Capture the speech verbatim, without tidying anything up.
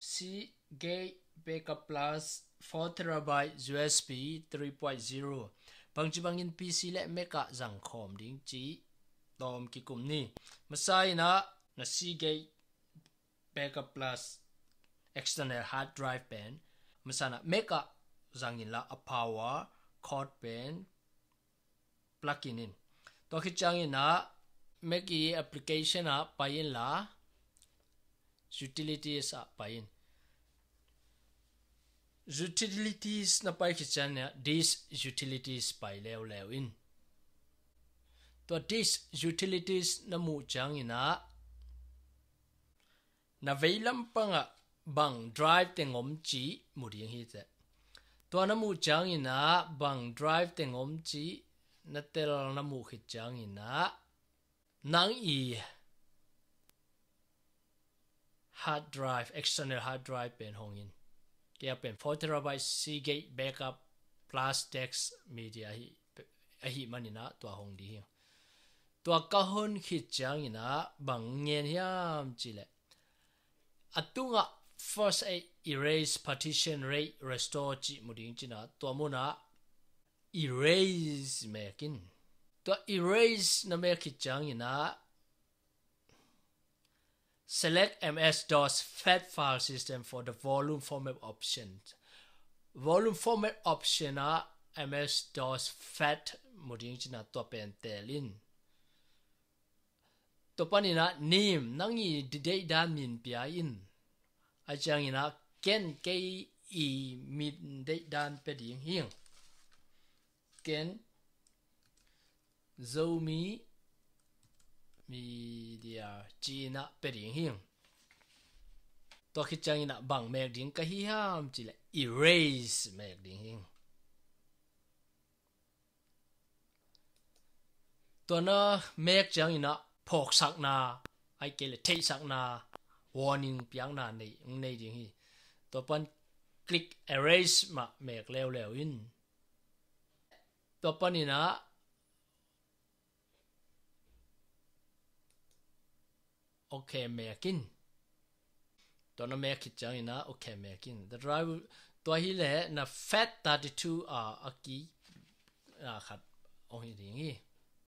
Seagate Backup Plus four terabyte U S B three point zero. Bangci bangin P C le Mac ah zangkhawm ding ci tawm kikum ni. Masa in ah na Seagate Backup Plus external hard drive pen masa in ah Mac ah zang inla a power cord pen plug in in. Tua khit ciangin ah Mac i application ah pai inla utilities ah pai in. Utilities na pai khit ciangin ah disk utilities pai leuleu in. Tua disk utilities na muh ciangin ah na veilam pangah bang drive teng om ci mu ding hi teh. Tua na muh ciangin ah bang drive teng om ci na tel na muh khit ciangin ah nang i hard drive, external hard drive pen hong in. Kei a pen four terabyte Seagate Backup Plus Text Media ahi, ahi manin ah tua hong ding hi. Tua ka hon khit ciangin ah bang ngen hiam ci leh a tungah first aid, erase, partition, raid, restore ci mu ding ci in ah tua munah erase mek in. Tua erase na mek khit ciangin ah select M S DOS FAT file system for the volume format option. Volume format option ah M S DOS FAT mu ding ci in ah tua pen tel in. Tua panin ah name nang i deihdan min pia in. A ciangin ah ken kei i min deihdan pia ding hi. Ken Zomi Media ci in ah pia ding hi. Tua khit ciangin ah bang mek ding ka hi hiam ci leh erase mek ding hi. Tua na mek ciangin ah phawksakna, ahih kei leh theihsakna, warning piakna nei, nei ding hi. Tua pan click erase mah mek leuleu in. Tua panin ah okay mek in. Tua na mek khit ciangin ah okay mek in. The drive, tua hi leh na FAT thirty-two a, a ki a khat hong hi ding hi.